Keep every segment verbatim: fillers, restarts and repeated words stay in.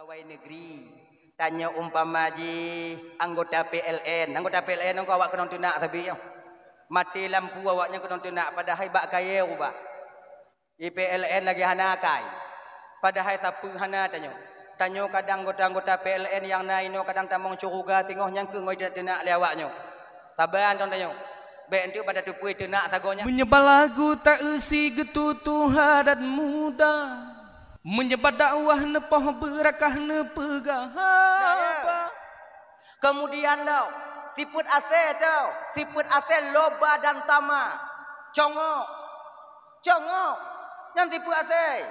Pegawai negeri, tanyoe umpama jih anggota P L N. Anggota P L N nyoe awak keunong teunak sabe nyoe. Maté lampu awaknyan keunong teunak, padahai bak kayée rubah. Di P L N lagée hana akai. Padahai sapeue hana tanyoe. Tanyoe kadang anggota-anggota P L N nyang na inoe kadang tamong syeuruga singoh nyang keuh ngon teunak-teunak lé awaknyoe. Saban tanyoe. Bék enteuk bak tateupeue teunak sagoe nyan. Meunyoe bak lagu ta-eu si geututoe adat muda. Meunyoe bak dakwah neupoh beurakah neupeugah haba. Kemudian tau, sifeuet asée tau, sifeuet asée loba dan tamak. Congok. Congok. Nyan sifeuet asée.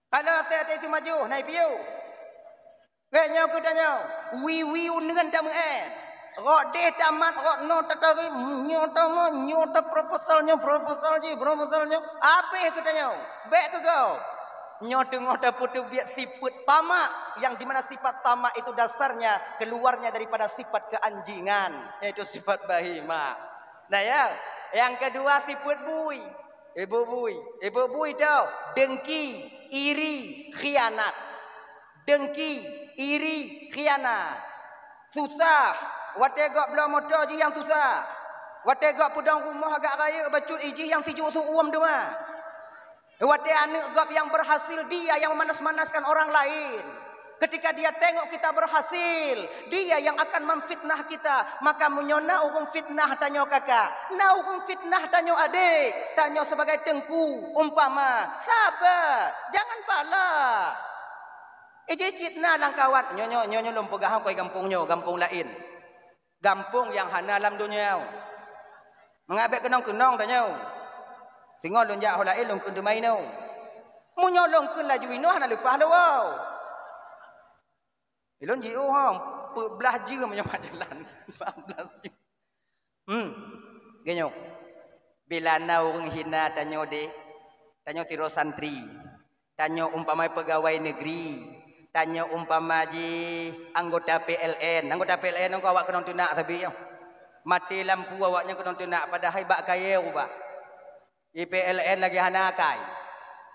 Kalau asée teuh si majoh, na i piôh. Geutanyoe, geutanyoe, wiwi uneuen tameu'en. Rot deh tamat, rot noe tatarém, nyoe tamat, nyoe ta proposal, nyoe proposal jih, proposal nyoe. Habéh geutanyoe. Bék keu gob. Nyoe teungoh tapeuteubiet sifeuet tamak, yang di mana sifat tamak itu dasarnya, keluarnya daripada sifat keanjingan, yaitu sifat bahima. Nah ya, yang kedua sifeuet bui. Ibu bui, ibu bui tau, dengki, iri, khianat. Dengki, iri, khianat. Susah, watée gob bloe moto jih nyang susah. Watée gob peudong rumoh agak rayeuk bacut, i jih nyang sijuek su uem teuma. Watée aneuëk gob nyang berhasil, dia yang memanas-manaskan orang lain. Ketika dia tengok kita berhasil, dia yang akan memfitnah kita. Maka meunyoe na ureuëng fitnah tanyoe kakak, na ureuëng fitnah tanyoe adék, tanyoe sebagai teungku umpama, sabar, jangan balas. Iji cit na lam kawan, nyoe, nyoe, nyoe, nyoe lôn peugah koi gampông nyoe, gampông laén. Gampông nyang hana lam donya. Mangat bék keunong-keunong tanyoe. Singoh lôn jak ho laén lôn kheun teuma inoe. Meunyoe lôn kheun laju inoe hana leupah lôn woe. Ilôn jiôh ho, peuet blaih jeuem nyoe bak jalan. Empat belas jeuem. Hmm. Geunyoe. Bila na ureuëng hina tanyoe deh, tanyoe sidroe santri, tanyoe umpama pegawai negeri, tanyoe umpama jih anggota P L N. Anggota P L N nyoe awak keunong teunak sabe nyoe. Maté lampu awaknyan keunong teunak, padahai bak kayée rubah. Di P L N lagée hana akai.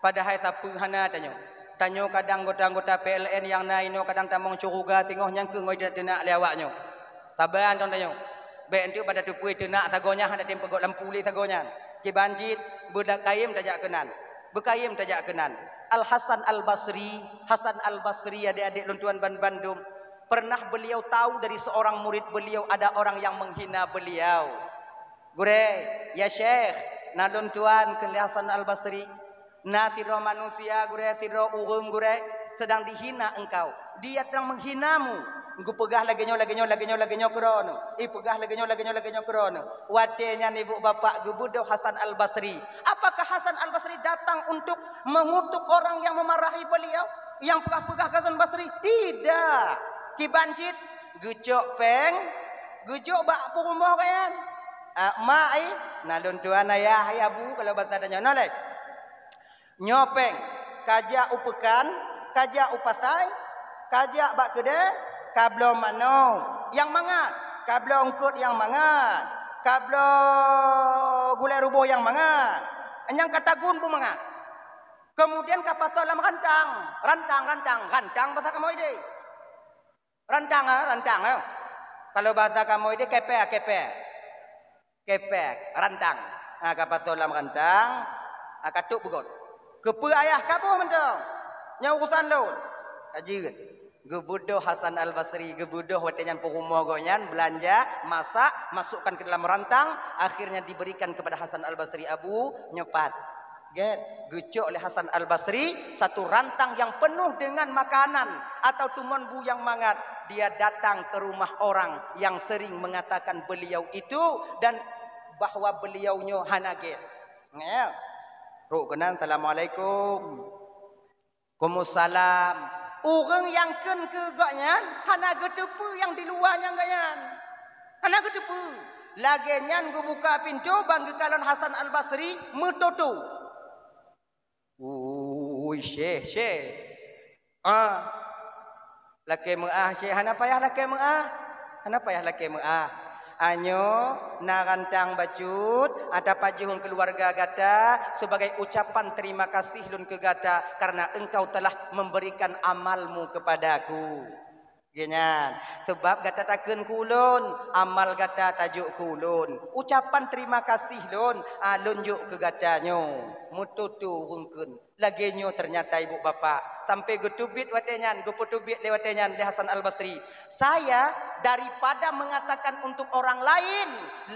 Padahai sapeue hana tanyoe. Tanyoe kadang anggota-anggota P L N nyang na inoe kadang tamong syeuruga singoh nyang keuh ngon teunak-teunak lé awaknyoe. Saban tanyoe. Bék enteuk bak tateupeue teunak sagoe nyan hana tem peugok lampu lé sagoe nyan. Kiban cit, beukayém tajak keunan. Beukayém tajak keunan. Al Hasan Al Basri, Hasan Al Basri, adik-adik lôn tuan ban bandum, pernah beliau tahu dari seorang murid beliau ada orang yang menghina beliau. Gurée, ya Syekh, na lôn tuan kheun lé Hasan Al Basri. Na sidroe manusia, gurée, sidroe ureuëng, gurée, sedang dihina engkau. Dia sedang menghinamu. Geupeugah lagée nyoe, lagée nyoe, lagée nyoe, lagée nyoe keu droeneuh. Ipeugah lagée nyoe, lagée nyoe, lagée nyoe keu droeneuh. Watée nyan ibu bapak geubeudôh Hasan Al Basri. Apakah Hasan Al Basri datang untuk mengutuk orang yang memarahi beliau, yang peugah-peugah keu Hasan Basri? Tidak. Kiban cit, geucok péng, geujok bak peurumoh gobnyan. Ah, mak, ai, na lôn tuan ayah, ai abu, kalau basa tanyoe nyoe lé. Nyoe péng, kajak u peukan, kajak u pasai, kajak bak keudée, kabloe manok nyang mangat, kabloe eungkôt nyang mangat, kabloe gulée ruboh nyang mangat. Nyang ka tagun beumangat. Kemudian ka pasoe lam rantang, rantang, rantang, rantang basa kamoe deh. Rantang, ah, rantang, ah. Kalau basa kamoe deh kepek, kepek. Kepek, rantang. Ha, ka pasoe lam rantang, ha, ka trok beugot. Keupeue ayah kaboh mantong? Nyan urusan lôn. Ka jeuet. Geubeudôh Hasan Al Basri, geubeudôh watée nyan peurumoh gobnyan beulanja, masak, masukkan ke dalam rantang, akhirnya diberikan kepada Hasan Al Basri, Abu, nyoe pat. Gét, geucok lé Hasan Al Basri satu rantang yang penuh dengan makanan atau tumon bu nyang mangat. Dia datang ke rumah orang yang sering mengatakan beliau itu dan bahwa beliau nyoe hana gét. Nyoe. Trok keunan, "Assalamualaikum." "Waalaikumsalam." Ureuëng nyang kheun keu gobnyan hana geuteupeue nyang di luwa nyan gobnyan. Hana geuteupeue. Lagée nyan geubuka pintoe ban geukalon Hasan Al Basri meutoto. "Ui, Syekh, Syekh. Ah. Lakée meu'ah, Syekh, hana payah lakée meu'ah. Hana payah lakée meu'ah. Anyoe na rantang bacut, ah, tapajoh ngon keuluwarga gata, sebagai ucapan terima kasih lôn keu gata karena engkau telah memberikan amalmu kepadaku. Geuhnyan, sebab gata takheun keu ulôn, amal gata tajok keu ulôn. Ucapan terima kasih lôn, ah, lôn jok keu gata nyoe. Meututoe ureueng kheun. Lagée nyoe ternyata ibu bapak, sampai geuteubiet watée nyan, geupeuteubiet lé watée nyan lé Hasan Al-Basri. Saya daripada mengatakan untuk orang lain,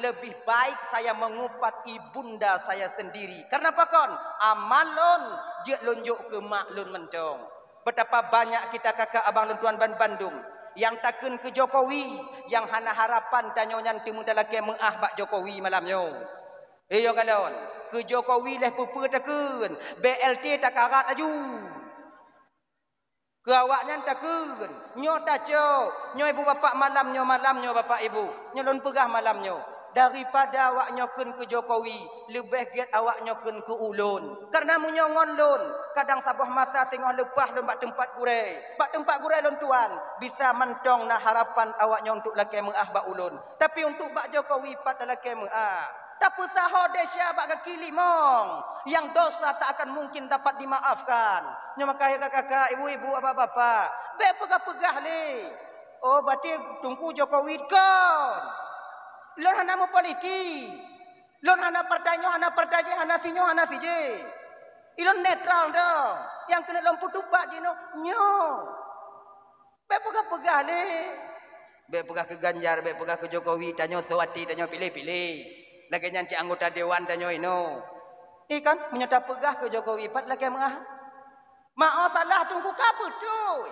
lebih baik saya mengupat ibunda saya sendiri. Karena apa kon? Amal lôn, jeuet lôn jok keu mak lôn mantong. Betapa banyak kita kakak abang lôn tuan ban bandum nyang takheun keu Jokowi, nyang hana harapan tanyoe nyan teuma talakée meuáh bak Jokowi malam nyoe. Iyo kalon, keu Jokowi lheueh peue-peue takheun, B L T takarat laju. Keu awaknyan takheun, nyoe tacok, nyoe ibu bapak malam nyoe, malam nyoe bapak ibu, nyoe lôn peugah malam nyoe. Daripada awak nyoe kheun keu Jokowi, leubeh gét awak nyoe kheun keu ulôn. Karena meunyoe ngon lôn, kadang saboh masa singoh leupah lôn bak teumpat gurée. Bak teumpat gurée lôn tuan, bisa mantong na harapan awak nyoe untuk lakée meuáh bak ulôn. Tapi untuk bak Jokowi pat talakée meuáh. Tapeusaho desya bak gaki limong, nyang dosa tak akan mungkin dapat dimaafkan. Nyoe makajih kakak-kakak, ibu-ibu, bapak-bapak, bék peugah-peugah lé. Oh, berarti Teungku Jokowi kon. Lôn hana meupolitik. Lôn hana partai nyoe, hana partai jih, hana sinyoe, hana sijih. Ilôn netral dong. Nyang keuneuk lôn peutubat jinoe, nyoe. Bék peugah-peugah lé. Bék peugah keu Ganjar, bék peugah keu Jokowi, tanyoe seuwati, tanyoe piléh-piléh. Lagée nyan cit anggota dewan tanyoe inoe. Ikan, meunyoe tapeugah keu Jokowi, pat lakée meuáh. Ma'o salah Teungku ka beutôi.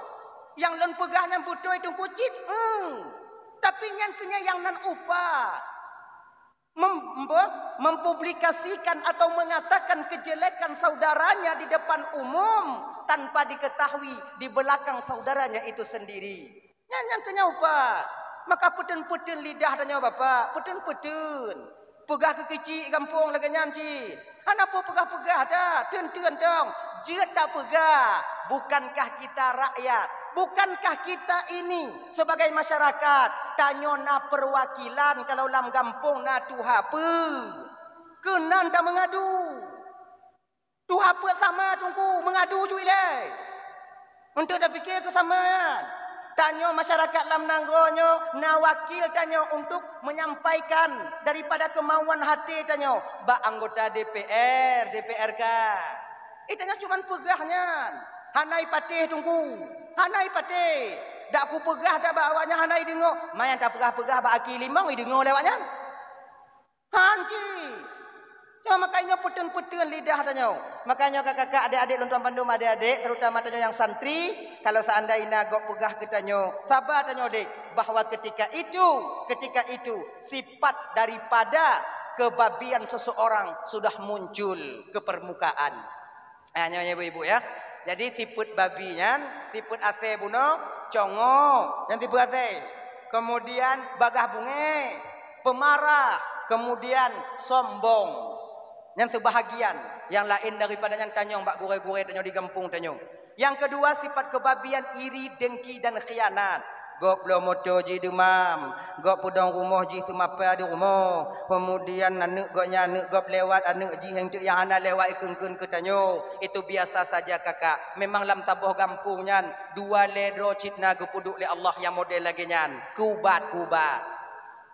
Nyang lôn peugah nyan beutôi Teungku cit, eh. Tapi nyan keuh nyan nyang nan upat. Mem-, mem-, mempublikasikan atau mengatakan kejelekan saudaranya di depan umum tanpa diketahui di belakang saudaranya itu sendiri. Nyan nyang keu nyoe upat. Maka peuteun-peuteun lidah tanyoe bapak, peuteun-peuteun. Peugah keu keuchik gampông lagée nyan cit. Hana peue peugah-peugah that, teun-teun dong. Jeuet tapeugah, bukankah kita rakyat? Bukankah kita ini sebagai masyarakat, tanyoe na perwakilan kalau lam gampông na tuha peuet? Keunan tameungadu. Tuha peuet sama Teungku, meungadu ju ilée. Untuk tapike keu sama nyan. Tanyoe masyarakat lam nanggroe nyoe na wakil tanyoe untuk menyampaikan daripada kemauan hati tanyoe bak anggota D P R, D P R K. Eh, tanyoe cuman peugah nyan. Hana ipatéh Teungku. Hana ipatéh. Dak kupeugah dak bak awaknyan hana ideungoe. Manyang tapeugah-peugah bak aki limong ideungoe lé awaknyan. Han cit. Nyoe makajih nyoe peuteun-peuteun lidah tanyoe. Makajih nyoe kakak-kakak, adik-adik lôn tuan bandum, adik-adik, terutama tanyoe nyang santri, kalau seandai na gob peugah keu tanyoe, saba tanyoe dek, bahwa ketika itu, ketika itu, sifat daripada kebabian seseorang sudah muncul ke permukaan. Ah, nyoe ya, ibu-ibu, ya. Jadi, sifeuet babi nyan, sifeuet asée bunoe, congok, nyan sifeuet asée. Kemudian, bagah bungée, pemarah, kemudian sombong. Nyan seubahagian, nyang laén daripada nyan tanyong bak gurée-gurée tanyoe di gampông tanyoe. Nyang keudua, sifat kebabian iri, dengki, dan khianat. Gob bloe moto jih deumam, gob peudong rumoh jih seumapa di rumoh. Kemudian aneuk gobnyan, aneuk gob lewat, aneuk jih nyang teuk nyang hana lewat ikheun-kheun keu tanyoe. Itu biasa saja, kakak. Memang lam saboh gampông nyan, dua lhée droe cit na geupeuduek lé Allah nyang model lagée nyan. Kubat-kubat.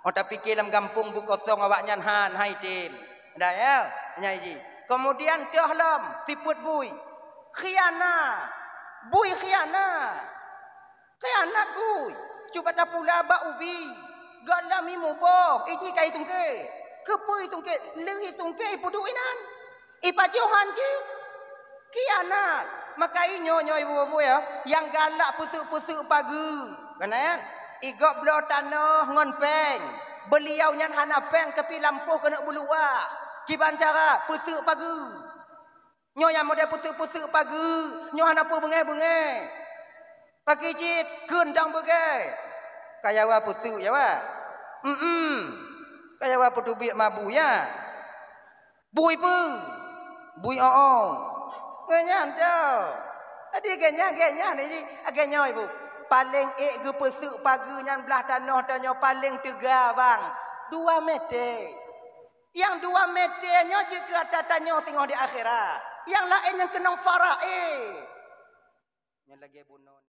Oh, tapike lam gampông bukosong awaknyan han, hai tem. Dah ya, nyai jih. Kemudian toh lom, sifeuet bui. Khianat. Bui khianat. Khianat bui. Cuba tapula bak ubi. Gohlom imuboh, iji ka itungke. Keupeue itungke? Lheueh itungke ipeuduek inan. Ipajoh han cit. Khianat. Maka inyoe nyoe ibu-ibu ya, nyang galak peuseuk-peuseuk pageue. Kan ya? Igob bloe tanoh ngon péng. Beuliau nyan hana péng, tapi lampôh keuneuk beuluwah. Kiban cara peuseuk pageue. Nyoe nyang model peuteuk-peuteuk pageue, nyoe hana peue beungéh-beungéh. Pakri cit kheun dang beugée. Ka yawa peuteuk yawa. Em-em. Ka yawa peutubiek mabu ya. Bui peue? Bui o-o. Ngon nyan teuh. Jadi gée nyan, gée nyan, jadi gée nyoe ibu. Paléng ék geupeuseuk pageue nyan blah tanoh tanyoe paléng teuga bang. Dua mete. Nyang dua mete nyoe jeuet keu ata tanyoe singoh di akhirat. Nyang laén nyang keunong faraid. Nyoe lagée bunoe.